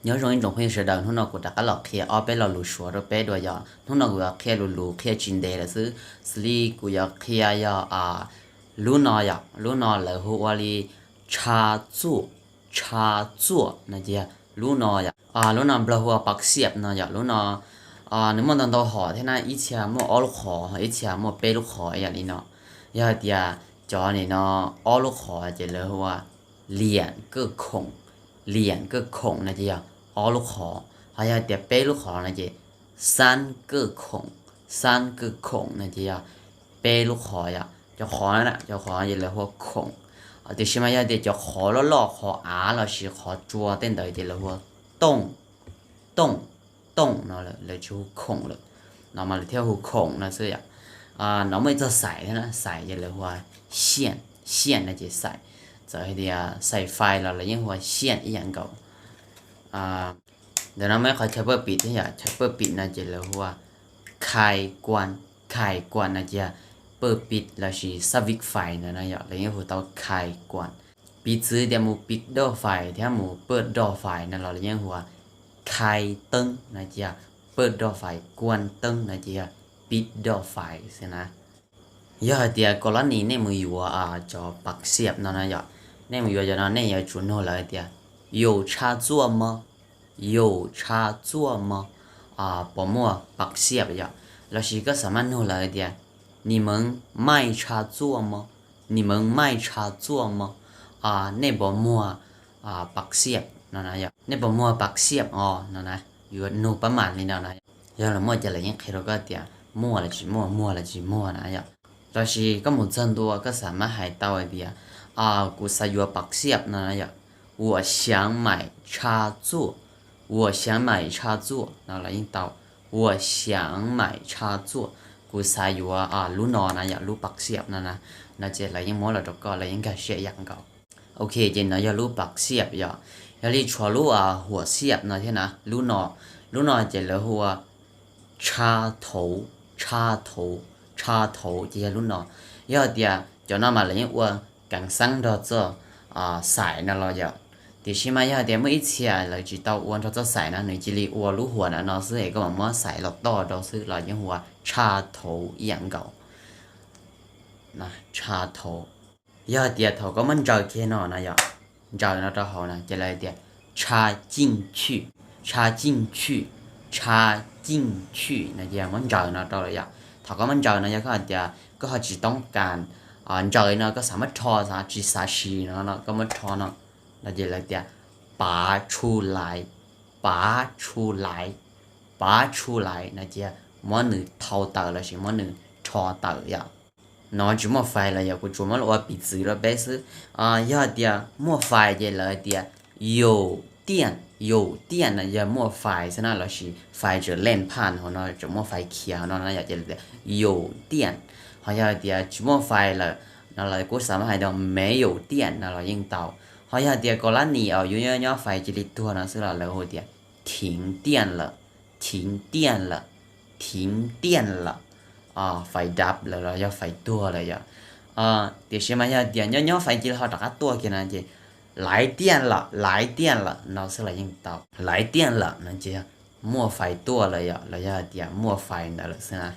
Nyob zoo ib tsoom phooj ywg sawv daws, hnub no kuv rov qab los qhia ob peb lo lus Suav rau peb dua yom. Hnub no kuv yuav qhia lus lus qhia tsis ntev lawm xwb, xws li kuv yuav qhia yog lub no yom, lub no lawv hu ua li tsha txuaj, tsha txuaj no ces yog lub no yom. Lub no Nplog hu ua pav xiab no yom, lub no nws muaj ntau ntau hom thiab na, ib txhia muaj ob lub qhov, ib txhia muaj peb lub qhov ib yam li no. Yog hais tias cov nim no ob lub qhov ces lawv hu ua liam kaj khoom, liam kaj khoom no ces yog ob lub qhov, ho yog hais tias peb lub qhov no ces xab kaj khoom, xab kaj khoom no ces yog peb lub qhov yom. Cov qhov na, cov qhov ces lawv hu ua khoom, tiam sis mas yog tias cov qhov loj loj, qhov av lossis qhov tsua tej ntawd ces lawv hu ua tooj, tooj, tooj no lawm, lawv tsis hu khoom lawm, no mas lawv thiaj hu khoom no xwb yom. No muaj ib txog xais thiab na, xais ces lawv hu ua xiaj, xiaj no ces xais, txawm hais tias xais fais los lawv yeej hu ua xiaj ib yam nkaus. Ntawm no muaj ib qhov chaw paj pim thiab yom, chaw paj pim no ces lawv hu ua khai kuan, khai kuan no ces yog paj pim lossis xab vij fais ntawd no yom, lawv yeej hu tau khai kuan. Piv txwv tias mus pij doj fais thiab mus paj doj fais no los lawv yeej hu ua khai teeb no ces yog paj doj fais, kuan teeb no ces yog pij doj fais xwb na. Yog hais tias kaus lab nis nej mus yuav cov pav xiab no na yom, nej mus yuav cov no nej yuav tsum nug lawv tias 有插座吗? 有插座吗? Puas muaj pav xiab yom? Lossis koj xav maj nug lawv tias 你们卖插座吗? 你们卖插座吗? Nej puas muag pav xiab no na yom? Nej puas muag pav xiab os no na? Yuav nug pab mam li no na. Yog lawv muaj ces lawv yeej qhia rau koj tias muaj los tsis muaj, muag los tsis muag na yom. Lossis koj mus txog ntua koj xav maj hais tau hais tias kuv xav yuav pav xiab no na yom, 我想买插座, 我想买插座 no los yeej tau, 我想买插座, kuv xav yuav lub no na yom, lub pav xiab no na, no ces lawv yeej muab los rau koj, lawv yeej nkag siab ib yam nkaus. Ok, ces no yog lub pav xiab yom. Yog li tshuav lub huam xiab no thiab na, lub no, lub no ces lawv hu ua tsha thauv, tsha thauv, tsha thauv ces yog lub no. Yog tias cov no mas lawv yeej ua keev xeeb nrog txoj xais no los yom. Tiam sis mas yog tias muaj ib txhia lawv tsis tau ua nrog txoj xais na, nws cia li ua lub huam no xwb es koj mam muab xais los toj rau xwb los yeej hu ua tsha thauv ib yam nkaus. Tsha thauv. Yog hais tias thaum koj muab ntsaws kiag no na yom, ntsaws no rau hauv na ces lawv tias tsha cij chwj, tsha cij chwj, tsha cij chwj no ces muab ntsaws no rau lawm yom. Thaum koj muab ntsaws no yog koj hais tias koj ho tsis toob kas ntsaws no, koj xav muab rho, xav tsis xav siv no, koj muab rho no, no ces lawv tias pav tshu laiv, pav tshu laiv, pav tshu laiv no ces muab nws thau tawm lossis muab nws rho tawm yom. No tsis muaj fais los yog kuv tsuas muab los ua piv txwv rau peb xwb. Yog tias muaj fais ces lawv tias 有电, 有电 no yog muaj fais xwb na, lossis fais tseem leej phaj hauv no, tseem muaj fais khiav hauv no na yom, ces lawv tias 有电. Ho yog tias tsis muaj fais lawm no lawv kuj xav maj hais tias 没有电 no los yeej tau. Ho yog tias kaus lab nis uas yuav nyob nyob fais cia li tuag no xwb los lawv hu tias 停电了, 停电了, 停电了, fais dab lawm los yog fais tuag lawm yom. Tiam sis mas yog tias nyob nyob fais cia li ho rov qab tuaj kiag no ces 来电了, 来电了 no xwb los yeej tau. 来电了 no ces yog muaj fais tuaj lawm yom, los yog hais tias muaj fais ntawd lawm xwb na.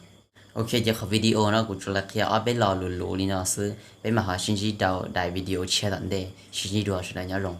Ok, ces qhov video no kuv tsuas los qhia ob peb lo lus luv li no xwb, peb mam ho sib ntsib rau daim video tshiab tom ntej, sib ntsib dua, sawv daws nyob zoo.